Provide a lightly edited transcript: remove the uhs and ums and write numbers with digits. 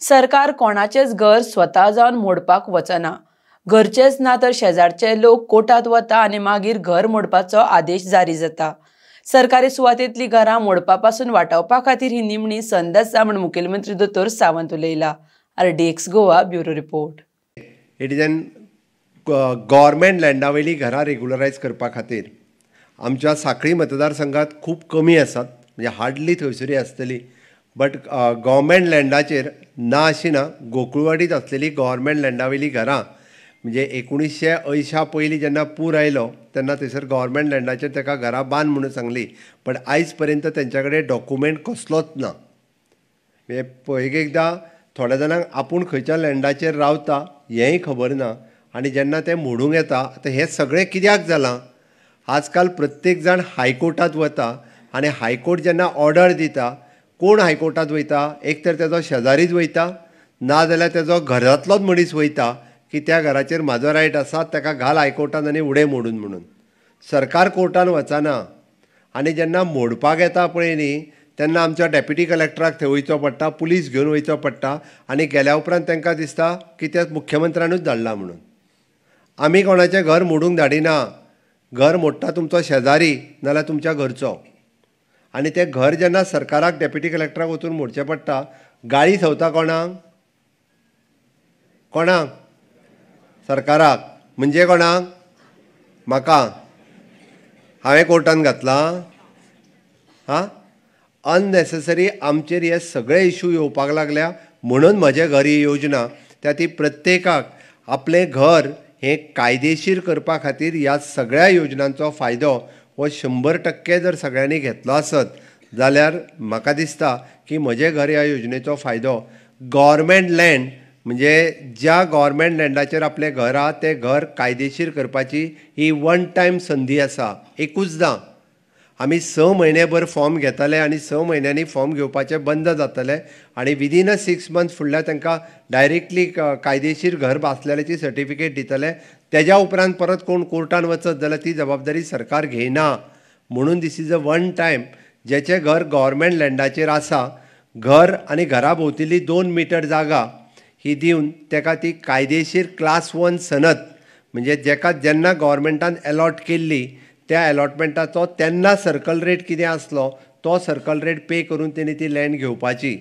सरकार कोणाचेच घर स्वता जावन मोडपाक वचना. घरचेच ना तर शेजारचे लोक कोर्टात वता आनी मागीर घर मोडपाचो आदेश जारी जाता. सरकारी सुवातेंतली घरां मोडपा पासून वाटावपा खातीर ही निमणी संद आसा म्हूण मुखेलमंत्री दोतोर Sawant उलयला. RDX Goa bureau report. It is an government लँडा वयली घरां रेगुलरायज करपा खातीर आमच्या साखळी मतदारसंघात खूब कमी आसात, म्हणजे हार्डली थंयसरी आसतली, बट गव्हर्मेंट लँडाचेर ना अशी ना. गोकुळवाडीत आसलेली गव्हर्मेंट लँडा वयली घरां म्हणजे 1980 पयलीं जेन्ना पूर आयलो तेन्ना थंयसर गव्हर्मेंट लँडाचेर ताका घरां बांद म्हणून सांगली, बट आयज पर्यंत तेंच्या कडेन डॉक्युमेंट कसलोच ना. म्हणजे एक एकदां थोड्या जाणांक आपूण खंयच्या लँडाचेर रावता हेंय खबर ना आनी जेन्ना तें मोडूंक येता. आतां हें सगळें कित्याक जालां, आजकाल प्रत्येक जाण हायकोर्टांत वता आनी हायकोर्ट जेन्ना ऑर्डर दिता, कोण हायकोर्टांत वयता, एक तर तेजो शेजारीच वयता, ना जाल्यार तेजो घरांतलोच मनीस वयता की त्या घराचेर म्हाजो रायट आसा, ताका घाल हायकोर्टान आनी उडय मोडून म्हणून. सरकार कोर्टान वचना आनी जेन्ना मोडपाक येता पळय न्ही तेन्ना आमच्या डेप्युटी कलेक्टराक थंय वयचो पडटा, पुलीस घेवन वयचो पडटा आनी गेल्या उपरांत तांकां दिसता की ते मुख्यमंत्र्यानूच धाडला म्हणून. आमी कोणाचें घर मोडूंक धाडिना, घर मोडटा तुमचो शेजारी नाल्यार तुमच्या घरचो. आनी तें घर जेन्ना सरकाराक डेप्युटी कलेक्टराक वचून मोडचें पडटा, गाळी संवता कोणाक, कोणाक, सरकाराक, म्हणजे कोणाक, म्हाका, हांवें कोर्टान घातलां. हां, अननेसेसरी आमचेर हे सगळे इशू येवपाक लागल्या. म्हणून म्हजें घर ही योजना त्या ती प्रत्येकाक आपलें घर हें कायदेशीर करपा खातीर ह्या सगळ्या योजनांचो फायदो हो 100% जर सगळ्यांनी घेतलो आसत जाल्यार म्हाका दिसता की म्हजें घर ह्या योजनेचो फायदो गव्हर्मेंट लँड म्हणजे ज्या गव्हर्मेंट लँडाचेर आपलें घर आहा तें घर कायदेशीर करपाची ही वन टायम संदी आसा. एकूचदां आमी 6 म्हयनेभर फॉर्म घेतले आनी 6 म्हयन्यांनी फॉर्म घेवपाचें बंद जातलें आनी विदीन अ 6 मंथ फुडल्या तांकां डायरेक्टली कायदेशीर घर बासलेल्याची सर्टिफिकेट दितले. तेज्या उपरांत परत कोण कोर्टान वचत जाल्यार ती जबाबदारी सरकार घेयना. म्हणून this is a one time. जेचें घर गव्हर्मेंट लँडाचेर आसा, घर आनी घरा भोंवतली 2 मिटर जागा ही दिवन ताका ती कायदेशीर क्लास 1 सनद म्हणजे जेका जेन्ना गव्हर्मेंटान एलॉट केल्ली त्या एलॉटमेंटाचो तेन्ना सर्कल रेट कितें आसलो तो सर्कल रेट पे करून तेणी ती लँड घेवपाची.